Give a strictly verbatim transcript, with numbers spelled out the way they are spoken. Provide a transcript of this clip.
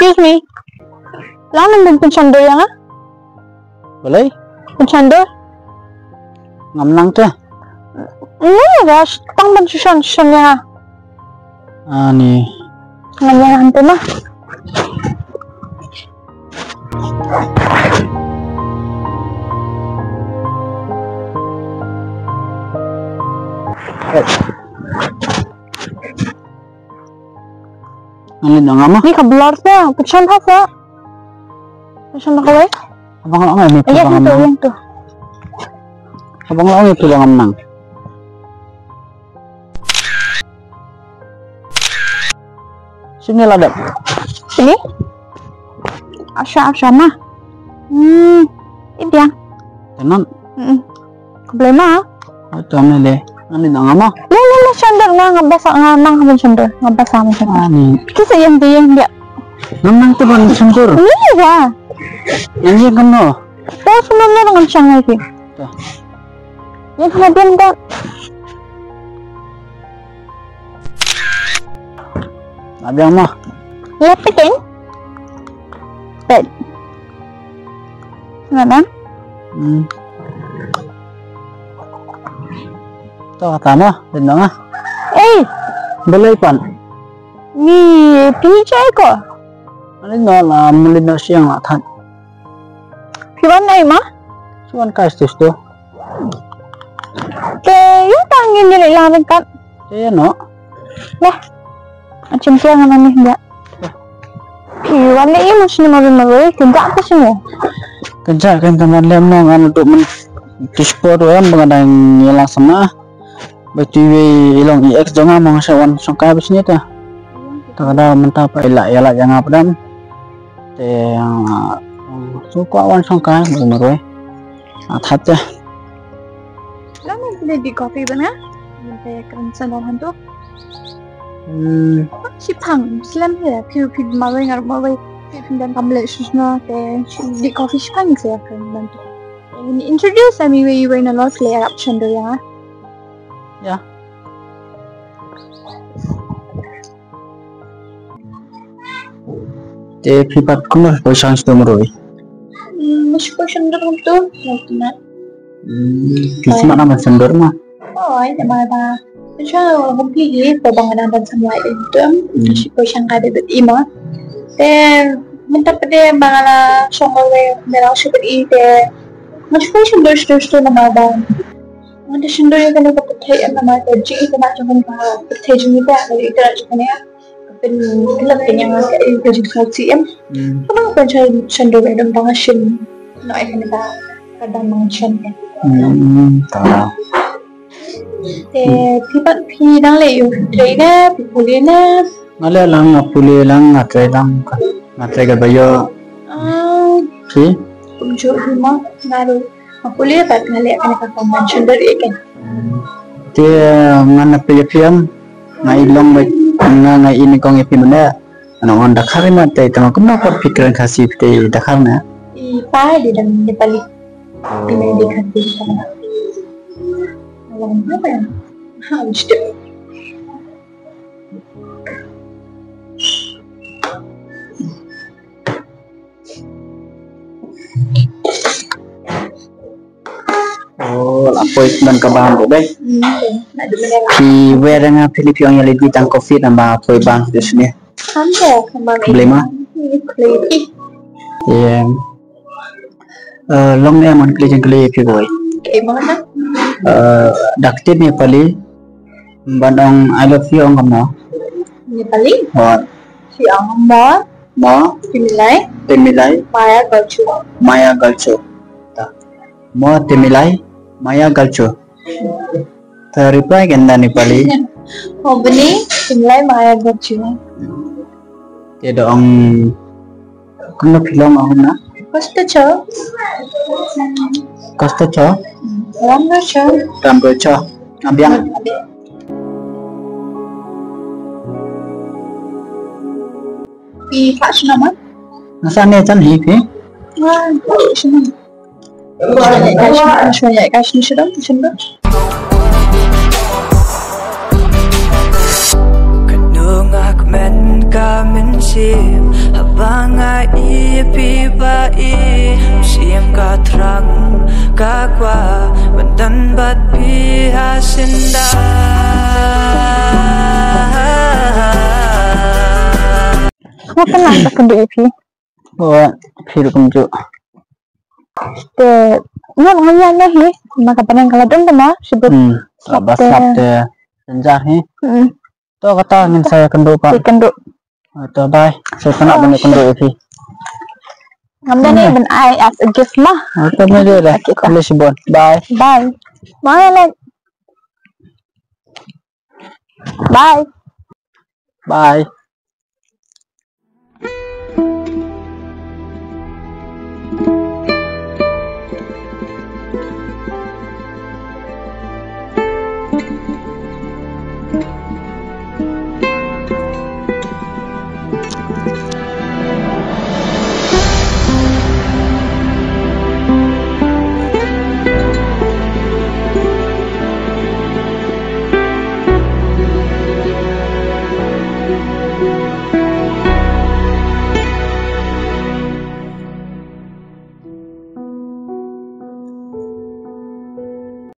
Excuse me. Lang nang ban pynshon dur ïa nga? Balei? Pynshon dur. Ngam nang te. Nang rush tang ban shon shon ïa nga. Ani. Ngam ïa nga hangta ma. Ani nang ama. Ni ka blur sa, pynshon ha sa. Pynshon ha kawei. Abang la ong ni tu bang nang. Abang la ong ni tu bang nang. Sini la dep. Sini. Asha asha ma. Hmm. Idiang. Tenan. Hmm. Khublei ma. Oi, to ne le. Ani nang ama. Le le le shandar nga nga basa nga nang ha shandar. Nga basa ma shandar. Ani. Kisa yang dia yang dia. Nang nang tu ban shandar. Ni ya. Yang dia kano. Terus nang nang ngan shang lagi. To. Yang kena dia enggak. Nga biang mo. Ïa phi keiñ. Peit. Nga dang. Hmm. To kata mo, dang nga. Eh. Balei pat? Ni phi jai ko. Ani no la muli no siang la that. Phi wan ai ma? Phi wan kai stus tu. Te ïa tang ngin ïa leh lang ryngkat. Te ïa noh. Lah. Achin tiang ngan ni ïa. Phi wan leh ïa mashni marwei marwei kynjah ka shini. Kynjah kan ka man lem nong an tu men. Tu sport wa em ba nga dang ïa lang sama. Ba tu wei i long i ex jong nga ma nga sha wan shongkai ba shini ta. Ta ka da mynta pa ila ïa la ïa nga padam. Te, ah, su kwah wan shongkai marwei marwei. Ah, that te. Lane phi dei coffee bad nga? Mynta ïa kren sa don hantu. Hmm. Shi phang, slem he, phi phi marwei ngar marwei, phi phi dan kamle shisna te, shi dei coffee shi phang se ïa kren hantu. Introduce ami wei wei na los le ap shandar ïa nga. Ïa. Te phi pat kumno poi shan sdom roi? Hmm, mushi poi shan sdom tu, na tu na. Hmm, phi smat na man shan sdom ma? Oh, ai, te ma ba. Sha hom phi hi, poi bang na ban samlai tu. Hmm. Mushi poi shan kai de bet ima. Te mynta pede bang la shong roi, de la shu bet i te. Mushi poi shan sdom sdom sdom na ma ba. Nga da shen doi ïa kane ka pyrthei em namar ka jingïeit ka jong ka pyrthei jong ngi ba ka ïeit ka jong kane ka pyn pynlap ka ñiang ka ïeit ka jingkhuslai em. Hmm. Ka bang ka shen shen doi em ba nga shen noh ïa kane ka ka dang ba nga shen ka. Hmm, ta. Te phi pat phi dang leh ïa u trei ne phi pule ne? Nga leh lang nga pule lang nga trei lang nga trei ka ba ïoh. Ah. Phi? Kumjuh phi ma nga ruh. Nga pule bad nga leh kane ka combination dot ïa kane. Te ngan na phi ïa phi em nga i long bad nga nga i ni kong ïa phi mynne. Nga ong da khar ma te tama kumno pat phi kren Khasi phi te da khar na. I pa di dang Nepali. Ine di Khasi. Long apa ya? Ha, mesti. Oh, la poi ban ka bang ko dei. Phi wer nga phi ni phi ong ïa lady tang coffee namba poi bang tu sini. Khublei ma. Em. Eh, long ne man kli jeng kli phi boi. Eh, dak tit Nepali. Ban ong I love you ong mo. Nepali? Mo. Phi ong mo. Mo. Te milai. Te milai. Maya galchu. Maya galchu. Ta. Mo te milai. Maya galchu. Ta reply kan da Nepali. Mo bini te milai maya galchu. Te da ong Kumno phi long ahuna? Kosto cho. Kosto cho? Ram ro cho. Ram ro cho. Abiang. Phi kha shna ma? Nasa ne chan hi phi? Nga kha shna. Ka nung ak men ka mynsiem, haba Ba nga ïohi phi ba i, shim ka thrang ka kwah ban don bad phi ha shynda. Nga pynlong ka kynduh ïa phi. Oh, phi ruh kumjuh. Te, nga nga ïa hi. Ma ka bneng ka la don tama shibun. Hmm. Slap ba slap te jynjar hi. Hmm. To kata ngin sa ïakynduh pat. Ïakynduh. To bye. Sa kane ban ïakynduh ïa phi. Ngam da ne ban ai as a gift ma. To me de da. Khublei shibun. Bye. Bye. Ma lek. Bye. Bye.